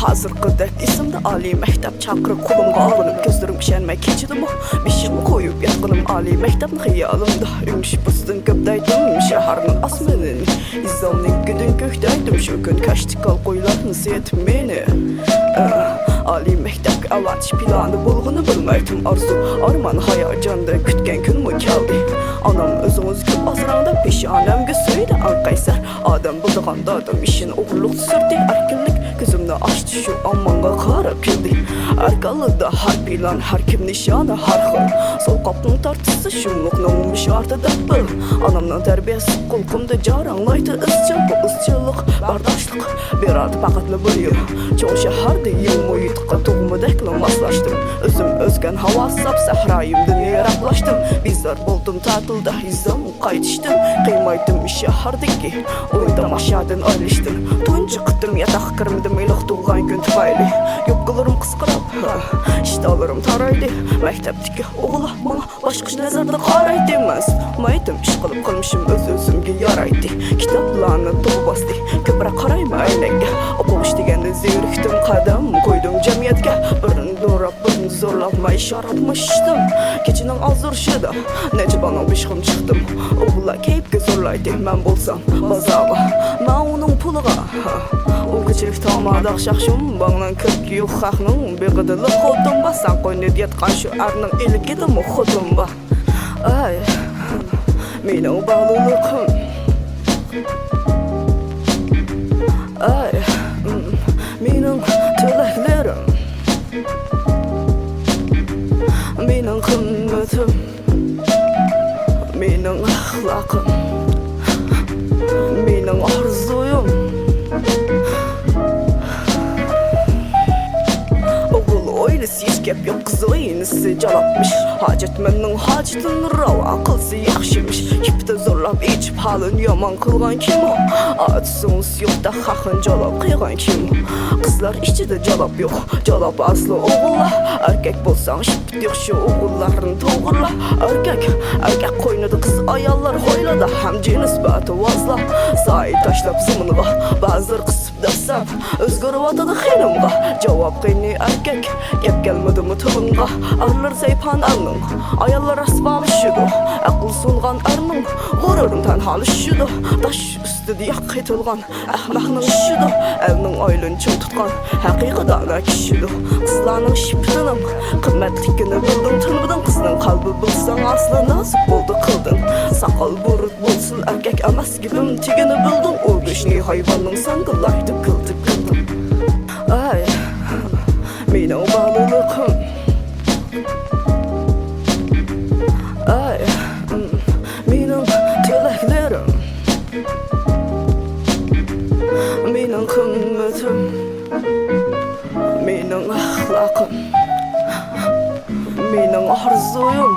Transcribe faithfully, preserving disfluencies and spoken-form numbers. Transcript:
ھازىرقىدەك ئېسىمدە ئالىي مەكتەپ چاقىرىق قولۇمغا ئالىنىپ، كۆزلىرىم ئىشەنمەي كېچىدىمۇ بېشىمنى قويۇپ ياتقىنىم ئالىي مەكتەپنى خىيالىمدا ئۆڭۈش پۇرسىتىنى كۆپلەيتتىم. شەھەرنىڭ ئاسمىنىنى، يېزامنىڭ گۈدۈن كۆكلەيتتىم شۇ كۈن كاشتىكال قويلارنى سېتىپ مېنى. ئالىي مەكتەپكە ئاۋارە پىلانى بولغىنى بىلمەيتتىم، ئارزۇ ئارمان ھاياجاندا كۈتكەن كۈنمۇ كەلدى. ئانام ئۆزىڭىز كۆپ ئازراڭدا پېشانەمگە سۆيدى ئەڭ قەيسەر. ئادەم بولىدىغان دادام ئىشىنى ئوغرىلىقتا سۈردى ئەركىنلىك. كۆزۈمنى ئاچتى شۇ ئاممانغا قاراپ كۈلدى. ھەر كاللىدا ھەر پىلان، ھەر كىم نىشانى ھەر خىل. سول قاپنىڭ تارتىسى شۇملۇقنىڭ مۇشارتى دەپ بىل. ئانامنىڭ تەربىيەسى قۇلىقىمدا جاراڭلايتتى ئىزچىل. بۇ ئىزچىللىق، بەرداشلىق بېرەتتى پەقەتلا بىر يىل. چوڭ شەھەردە يېڭى مۇھىتقا تۇغمىدەكلا ماسلاشتىم. ئۆزۈم ئۆسكەن ھاۋا ساپ سەھرايىمدىن يىراقلاشتىم. بىزار بولدۇم تەتىلدە يېزام قايتىشتىن، قىيمايتتىم شەھەردىكى ئويۇن تاماشادىن ئايرىلىشتىن. تۇنجى قېتىم ياتاققا كىرمىدىم ئىللىق تۇغغان كۈن تۈپەيلى. يوپكىلىرىم قىسقىراپ، ھە، ئىشتانلىرىم تارايدى. مەكتەپتىكى ئوغۇللار ماڭا باشقىچە نەزەردە قارايتتى ئەمەس. مايتىم ئىش قىلىپ قىلمىشىم ئۆز-ئۆزۈمگە يارايتتى. كىتابلارنى تولا باستى. كۆپرەك قارايمەن ئەينەككە. ئوقۇش دېگەندە زېرىكتىم، قەدەم قويدۇم جەمئىيەتكە. بىرىنى دوراپ، بىرىنى زورلاپ، مايشاراپ مۇشتۇم. كېچىنىڭ ئازدۇرۇشىدا نەچچە بالىنىڭ بېشىغىمۇ چىقتىم. ئوغۇللار كەيپكە زورلايتتى، مەن بولسام بازارغا، مەن ئۇنىڭ پۇلىغا. ئۇ كېچىلىك تاماداق شاخشۇم باڭنىڭ كىرىكى يوق خەقنىڭ بېغىدىلا خوتۇن بار. سەن قوينىدا ياتقان شۇ ئەرنىڭ ئىلكىدىمۇ خوتۇن بار. ئەي، مېنىڭ بالىلىقىم. ئەي، مېنىڭ تىلەكلىرىم. مېنىڭ قىممىتىم. مېنىڭ ئەخلاقىم. مېنىڭ ئارزۇيۇم. ئوغۇل ئويلىسا ھېچ گەپ يوق، قىز ئوينىسا جالاپمىش. ھاجەتمەننىڭ ھاجىتىنى راۋا قىلسا ياخشىمىش. كىپتە زورلاپ ئېچىپ ھالىنى يامان قىلغان كىم ئۇ؟ ئاچا سىڭلىسى يوقتا خەقنى جالاپ قىلغان كىم ئۇ؟ قىزلار ئىچىدە جالاپ يوق، جالاپ ئاسلا ئوغۇللار. ئەركەك بولساڭ شىپپىتى يوق شۇ ئوغۇللارنى توغرىلا. ئەركەك، ئەركەك قوينىدا قىز ئاياللار ھويلىدا ھەم جىنس بەتىۋازلار. سايە تاشلاپ زېمىنغا بازار قىسىپ دەسسەپ ئۆزگىرىۋاتىدۇ خېنىمغا. جاۋاب قېنى ئەركەك، گەپ كەلمىدىمۇ تىلىڭغا؟ ئەرلەر سەيپان ئەرنىڭ، ئاياللار ئەسۋالىشىدۇ. ئەقلى سۇنغان ئەرنىڭ غۇرۇرىنى تەنھالىشىدۇ. تاش ئۈستىدە ياق قېتىلغان ئەخمەقنىڭ ئىشىدۇ. ئەلنىڭ ئايلىنى چىڭ تۇتقان ھەقىقىي دانا كىشىدۇ. قىزلارنىڭ شىپپىتىنىڭ قىممەتلىكىنى بىلدىڭ، تىنمىدىڭ. قىزنىڭ قەلبى بىلسەڭ ئاسلا نازۇك بولدى قىلدىڭ. ساقال بۇرۇت بولسۇن ئەركەك ئەمەس، گېپىم تېگىنى بىلدىڭ. ئۇ گۆشنى ھايۋاننىڭ ساڭگىلايدۇ كىلتىپ كىلتىپ. ئەي، مېنىڭ بالىلىقىم. ئەي، مېنىڭ تىلەكلىرىم. مېنىڭ قىممىتىم. مېنىڭ ئەخلاقىم. مېنىڭ ئارزۇيۇم.